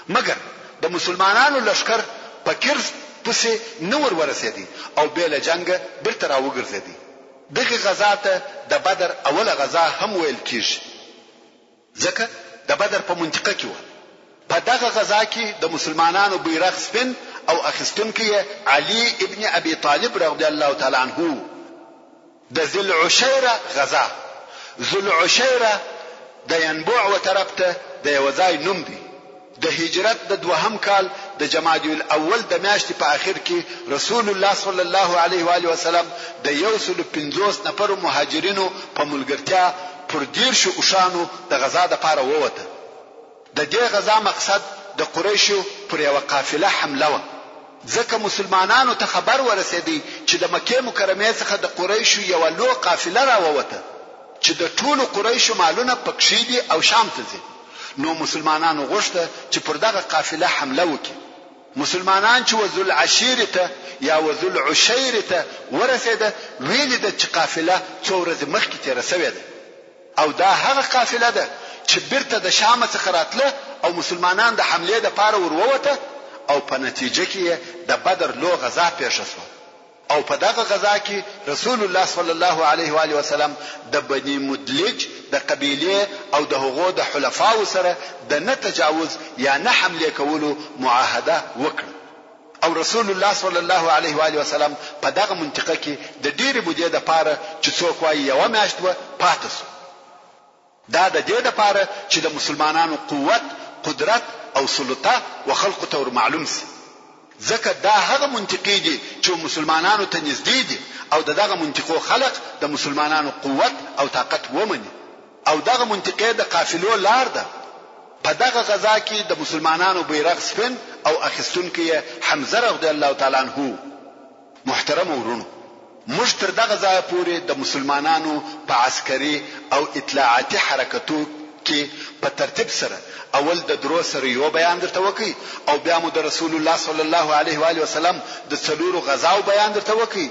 مګر د مسلمانانو لښکر په کرز پسې نه ور ورسېدی او بې له جنګه بیرته راوګرځېدی. دغې غزا ته د بدر اوله غزا هم ویل کیږي. ځکه د بدر په منطقه کې وه. په دغه غزا کې د مسلمانانو بیرغ سپین او اخیستونکی یې علي ابن ابي طالب رضی الله تعالی عنه وو. د ذي العشیره غزا، ذوالعشیره د ینبوع و طرف ته د یوه ځای نوم دی. د هجرت د دوهم کال د جمادی الاول د میاشتې په اخر کې رسول الله صلی الله علیه و آله وسلم د یو سلو 50 نفرو مهاجرینو په ملګرتیا پر 30 اوښانو د غزا دپاره ووته. د دې غزا مقصد د قریشو پر یوه قافله حمله وه، ځکه مسلمانانو ته خبر ورسېدی چې د مکې مکرمې څخه د قریشو یوه لو قافله راووته چې د ټولو قریشو مالونه پکښې دي او شام ته ځي، نو مسلمانانو غوښته چې پر دغه قافله حمله وکړي. مسلمانان چې وذوالعشیرې ته یا وذوالعشیرې ته ورسېده، ویې لیدل چې قافله څو ورځې مخکې تېره شوې ده. او دا هغه قافله ده چې بیرته د شامه څخه راتله او مسلمانان د حملې لپاره ور ووته او په نتیجه کې یې د بدر لو غزا پیښه شوه او په دغه غزا کې رسول الله صلی الله علیه و آله وسلم د بني مدلج د قبیلې او د هغو د حلفاوو سره د نه تجاوز یا نه حملې کولو معاهده وکړه. او رسول الله صلی الله علیه و آله وسلم په دغه منطقه کې د ډېرې مودې دپاره چې څوک وايي یوه میاشت وه پاته شو. دا د دې دپاره چې د مسلمانانو قوت، قدرت او سلطه و خلقو ته ور معلوم شي. ځکه دا هغه منطقې دي چې و مسلمانانو ته نږدې دي او د دغه منطقو خلق د مسلمانانو قوت او طاقت ومني. او دغه منطقې د قافلو لار ده. په دغه غزا کې د مسلمانانو بیرغ سپین او اخیستونکی یې حمزه رضی الله تعالی عنه وو. محترمو وروڼو! موږ تر دغه ځایه پورې د مسلمانانو په عسکري او اطلاعاتي حرکتو کې په ترتیب سره اول د درو سریو بیان درته وکړ او بیا مو د رسول الله صلی الله علیه و آله وسلم د څلورو غزاو بیان درته وکړ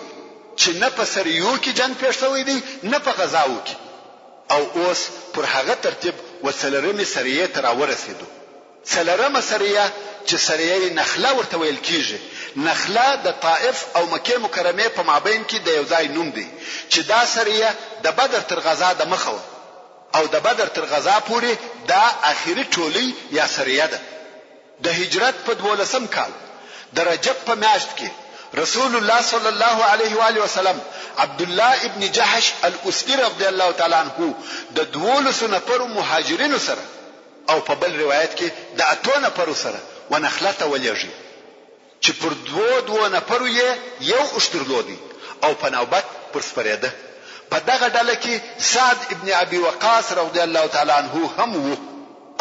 چې نه په سریو کې جنګ پېښ شوی دی نه په غزاوو کې. او اوس پر هغه ترتیب و څلرمې سریې ته راورسېدو. څلرمه سریه چې سریه نخله ورته ویل کېږي، نخله د طائف او مکې مکرمې په مابین کې د یو ځای نوم دی چې دا سریه د بدر تر غزا د مخه وه او د بدر تر غزا پورې دا اخري ټولۍ یا سریه ده. د هجرت په دوولسم کال د رجب په میاشت کې رسول الله صلی الله علیه و آله وسلم عبدالله ابن جحش الاسدي رضی الله تعالی عنه د دولسو نفرو مهاجرینو سره او په بل روایت کې د اتو نفرو سره ونخله ته ولېږي چې پر دوو دوو نفرو یې یو اوښ درلودی او په نوبت پر سپرېده. په دغه ډله کې سعد ابن ابي وقاص رضی الله تعالی عنه هم وو.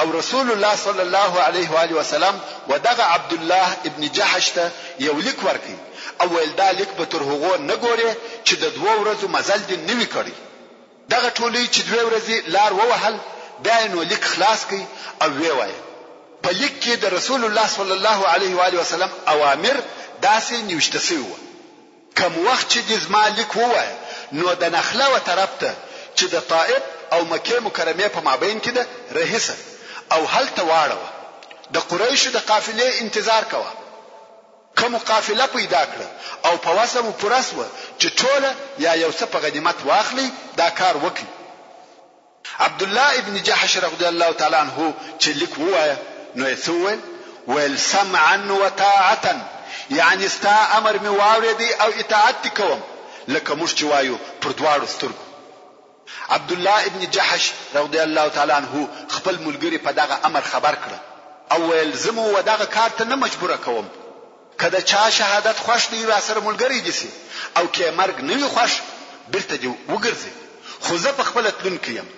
او رسول الله صلی الله علیه و آله وسلم و دغه عبدالله ابن جحش ته یو لیک ورکړ او ویل دا لیک به تر هغو نه ګورې چې د دوو ورځو مزل دې نه وي کړی. دغه ټولۍ چې دوې ورځې لار ووهل بیا یې نو لیک خلاص کړ او ویې وایه. په لیک کې د رسول الله صلی الله علیه و آله وسلم اوامر داسې نوشته شوي وه. کوم وخت چې دې زما لیک ووایه نو د نخله و طرف ته چې د طائف او مکې مکرمې په مابین کې ده رهي شه او هلته واړوه. د قریشو د قافلې انتظار کوه. که مو قافله پیدا کړه او په وسه مو پوره شوه چې ټوله یا یو څه په غنیمت واخلئ دا کار وکړئ. عبدالله ابن جحش رضی الله تعالی عنه چې لیک ووایه نو یې څه وویل؟ ویل سمعا وطاعة یعنې ستا امر مې واورېدی او اطاعت دې کوم لکه موږ چې وایو پر دواړو سترګو. عبدالله ابن جحش رضی الله تعالی عنه خپل ملګري په دغه امر خبر کړه او ویل زه مو ودغه کار ته نه مجبوره کوم که د چا شهادت خوښ دی راسره ملګری دې شي او که یې مرګ نه وي خوښ بیرته دې وګرځي خو زه په خپله تلونکی یم.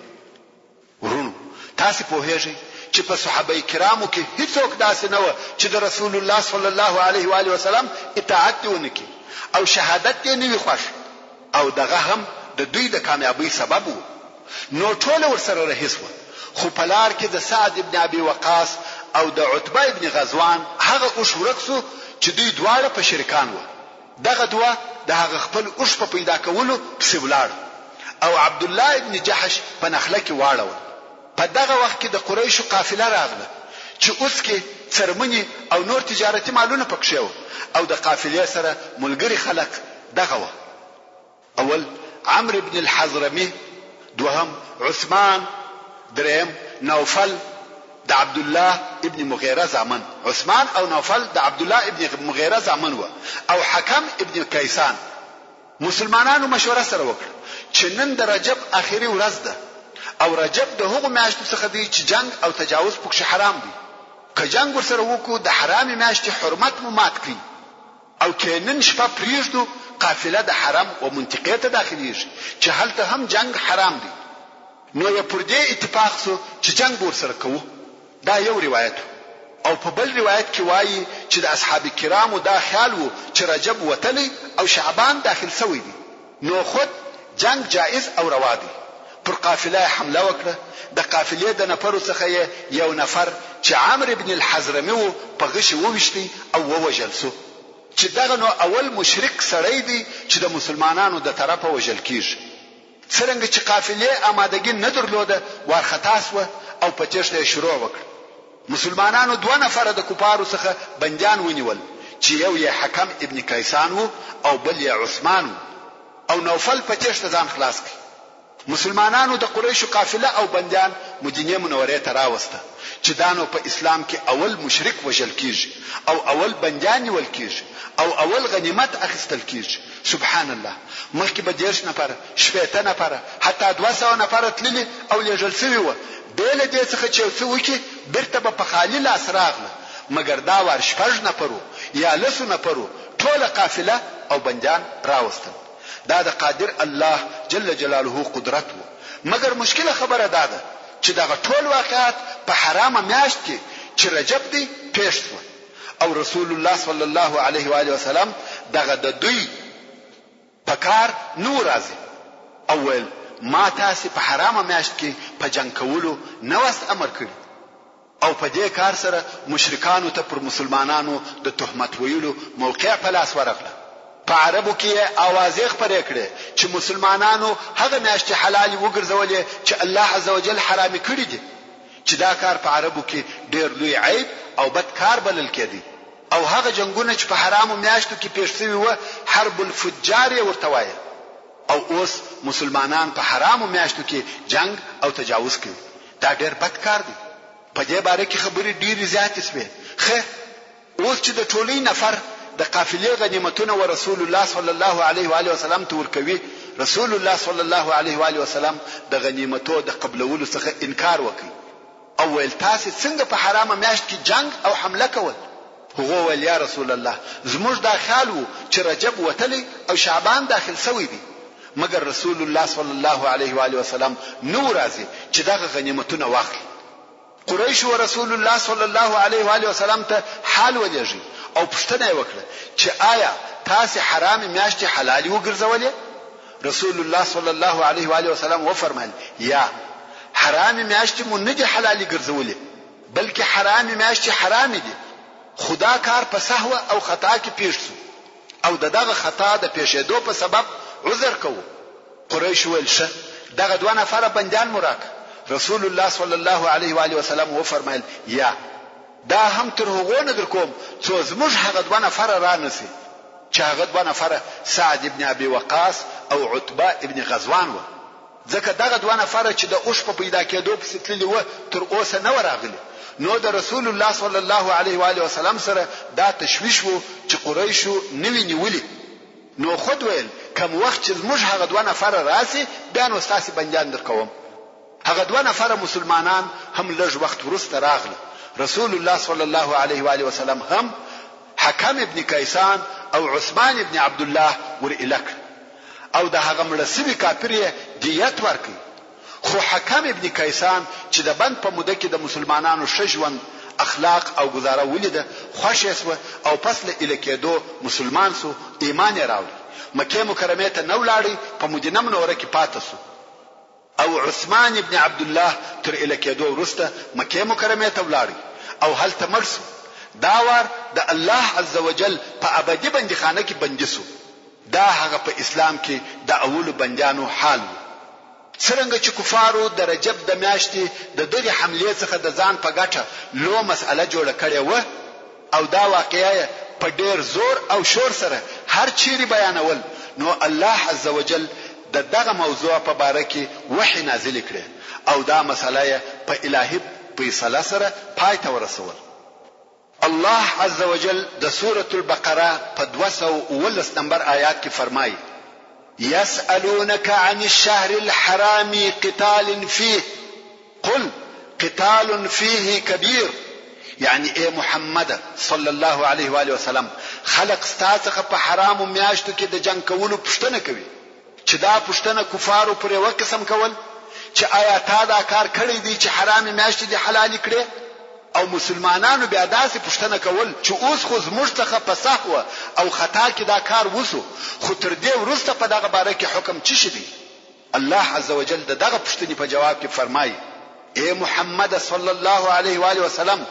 وروڼو! تاسې پوهېږئ چې په صحابه کرامو کې هیڅوک داسې نه وه چې د رسول الله صلی الله علیه و آله وسلم اطاعت دې ونه کړي او شهادت دې نه وي خوښ او دغه هم د دوی د کامیابۍ سبب وو نو ټوله ورسره رهي شوه خو په لار کې د سعد ابن ابي وقاص او د عتبه ابن غزوان هغه اوښ ورک شو چې دوی دواړه په شریکان وه دغه دوه د هغه خپل اوښ په پیدا کولو پسې ولاړه او عبدالله ابن جحش په نخله کې واړول. په دغه وخت کې د قریشو قافله راغله چې اوښکې، څرمنې او نور تجارتي مالونه پکښې وه او د قافلې سره ملګري خلق دغه وه، اول عمرو بن الحضرمي، دوهم عثمان، دریم نوفل د عبدالله ابن مغیره زامن، عثمان او نوفل د عبدالله ابن مغیره زامن وه او حکم ابن کیسان. مسلمانانو مشوره سره وکړه چې نن د رجب اخري ورځ ده او رجب د هغو میاشتو څخه دی چې جنګ او تجاوز پکښې حرام دی، که جنګ ورسره وکړو د حرامې میاشتې حرمت مو مات کړي او که نن شپه پریږدو قافله د حرم و منطقې ته داخلیږي چې هلته هم جنګ حرام دی. نو یې پر دې اتفاق شو چې جنګ به ورسره کوو. دا یو روایت و. او په بل روایت کې وايي چې د اصحاب کرامو دا خیال و چې رجب وتلی او شعبان داخل شوی دی نو خود جنګ جائز او روا دی. پر قافله یې حمله وکړه، د قافلې د نفرو څخه یې یو نفر چې عمرو بن الحضرمي و په غشي وویشتی او ووژل شو. چې دغه نو اول مشرک سړی دی چې د مسلمانانو د طرفه وژل کیږي. څرنګه چې قافلې آمادګي نه درلوده وارخطا شوه او په تېښته یې شروع وکړه. مسلمانانو دوه نفره د کفارو څخه بندیان ونیول چې یو یې حکم ابن کیسان وو او بل یې عثمان وو او نوفل په تېښته ځان خلاص کړ. مسلمانانو د قریشو قافله او بندیان مدینې منورې ته راوسته چې دا نو په اسلام کې اول مشرک وژل کیږي او اول بندیان نیول کیږي او اول غنیمت اخیستل کیږي. سبحان الله! مخکې به 30 نفره، 60 نفره، حتی 200 نفره تللي او لېږل شوي وه، بې له دې څخه چې یو څه وکړي، بیرته به په خالي لاس راغله، مګر دا وار شپږ نفرو یا لسو نفرو ټوله قافله او بندیان راوستل. دا د قادر الله جل جلاله قدرت و. مګر مشکله خبره دا ده چې دغه ټول واقعات په حرامه میاشت کې چې رجب دی پېښ شوه. او رسول الله صلی الله علیه و آله وسلم دغه د دوی په کار نه وو راضي او ویل ما تاسې په حرامه میاشت کې په جنګ کولو نه واست امر کړي او په دې کار سره مشرکانو ته پر مسلمانانو د تهمت ویلو موقع په لاس ورغله. په عربو کې یې آوازې خپرې کړې چې مسلمانانو هغه میاشتې حلالې وګرځولې چې الله عزوجل حرامې کړې دي. چې دا کار په عربو کې ډېر لوی عیب او بد کار بلل کېدی او هغه جنګونه چې په حرامو میاشتو کې پېښ شوي وه حرب الفجار یې ورته وایه او اوس مسلمانان په حرامو میاشتو کې جنګ او تجاوز کوي دا ډېر بد کار دی په دې باره کې خبرې ډېرې زیاتې شوې خیر اوس چې د ټولۍ نفر د قافلې غنیمتونه و رسول الله صلی الله علیه و آله وسلم ته ورکوي، رسول الله صلی الله علیه و آله وسلم د غنیمتو د قبلولو څخه انکار وکړ او ویل تاسې څنګه په حرامه میاشت کې جنګ او حمله کول؟ هغو ویل یا رسول الله زموږ دا خیال وو چې رجب وتلی او شعبان داخل شوی دی، مګر رسول الله صلی الله علیه و آله وسلم نه وو راضي چې دغه غنیمتونه واخلي. قریشو ورسول الله صلی الله علیه و آله وسلم ته حال ولېږی او پوښتنه یې وکړه چې آیا تاسې حرامې میاشتې حلالې وګرځولې؟ رسول الله صلی الله علیه و آله وسلم وفرمایل، یا، حرامې میاشتې مو نه دي حلالې ګرځولې، بلکې حرامې میاشتې حرامې دي، خو دا کار په سهوه او خطا کې پېښ شو او د دغه خطا د پېښېدو په سبب عذر کوو. قریشو ویل، ښه، دغه دوه نفره بندیان مو راکړه. رسول الله صلی الله علیه و آله وسلم وفرمایل، یا، دا هم تر هغو نه درکوم څو زموږ هغه دوه نفره را نه شي، چې هغه دوه نفره سعد ابن ابي وقاص او عتبه ابن غزوان وه، ځکه دغه دوه نفره چې د اوښ په پیدا کېدو پسې تللي وه تر اوسه نه وه راغلي، نو د رسول الله صلی الله علیه و آله وسلم سره دا تشویش وو چې قریشو نه وي نیولي. نو خود ویل، کوم وخت چې زموږ هغه دوه نفره راشي، بیا نو ستاسې بندیان درکوم. هغه دوه نفره مسلمانان هم لږ وخت وروسته راغله، رسول الله صلی الله علیه و آله وسلم هم حکم ابن کیسان او عثمان ابن عبدالله ور ایله کړ او د هغه مړه شوي کافر یې دیت ورکړ. خو حکم ابن کیسان چې د بند په موده کې د مسلمانانو ښه ژوند، اخلاق او ګزاره ولیده، خوښ یې شو او پس له ایله کېدو مسلمان شو، ایمان یې راوړی، مکې مکرمې ته نه ولاړی، په مدینه منوره کې پاته شو او عثمان ابن عبدالله تر ایله کېدو وروسته مکې مکرمې ته ولاړی او هلته مړ شو. دا وار د الله عزوجل په ابدي بندیخانه کې بندي شو. دا هغه په اسلام کې د اولو بندیانو حال وو. څرنګه چې کفارو د رجب د میاشتې د دغې حملې څخه د ځان په ګټه لو مسئله جوړه کړې وه او دا واقعه یې په ډېر زور او شور سره هر چیرې بیانول نو الله عزوجل د دغه موضوع په باره کې وحې نازلې کړې او دا مسئله یې په الهي فیصله سره پای ته ورسول. الله عزوجل د سورة البقره په 217 نمبر آیات کې فرمایي، یسألونک عن الشهر الحرام قتال فیه قل قتال فیه کبیر یعنی اې محمده صلی الله علیه وآله وسلم خلق ستا څخه په حرامو میاشتو کې د جنګ کولو پوښتنه کوي چې دا پوښتنه کفارو پر یوه قسم کول چې آیا تا دا کار کړی دی چې حرامې میاشتې دې حلالې کړې او مسلمانانو بیا داسې پوښتنه کول چې اوس خو زموږ څخه په سهوه او خطا کې دا کار وشو خو تر دې وروسته په دغه باره کې حکم څه شي دی؟ الله عزوجل د دغه پوښتنې په جواب کې فرمايي، اې محمده صلی الله علیه وآله وسلم!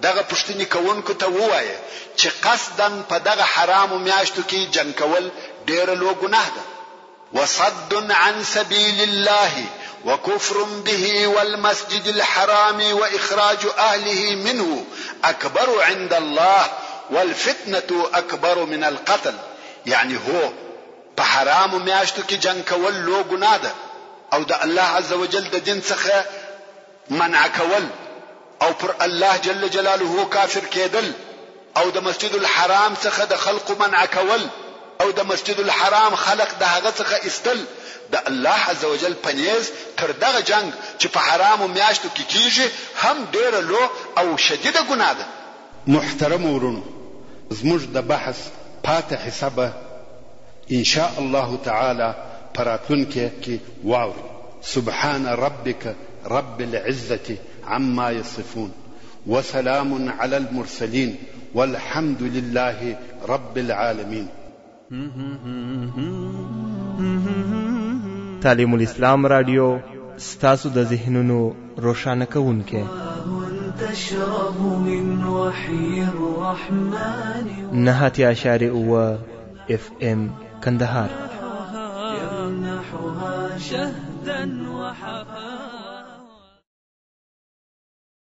دغه پوښتنې کوونکو ته ووایه چې قصداً په دغه حرامو میاشتو کې جنګ کول ډېره لو ګناه ده. وصد عن سبیل الله وکفر به والمسجد الحرام واخراج اهله منه اکبر عند الله والفتنة اکبر من القتل یعنی هو! په حرامو میاشتو کې جنګ کول لو ګناه ده او د الله عزوجل د دین څخه منع کول او پر الله جل جلاله کافر کېدل او د مسجد الحرام څخه د خلقو منع کول او د مسجد الحرام خلق د هغه څخه ایستل د الله عزوجل په نیز تر دغه جنګ چې په حرامو میاشتو کې کیږي هم ډیره لو او شدیده ګناه ده. محترمو وروڼو زموږ د بحث پاته حصه به ان شاء الله تعالی په راتلونکې کې واورئ. سبحان ربک رب العزة عما يصفون وسلام علی المرسلین والحمد لله رب العالمین. تعلیم الاسلام رادیو ستاسو د ذهنونو روښانه کوونکی. 89.7 اف ام کندهار.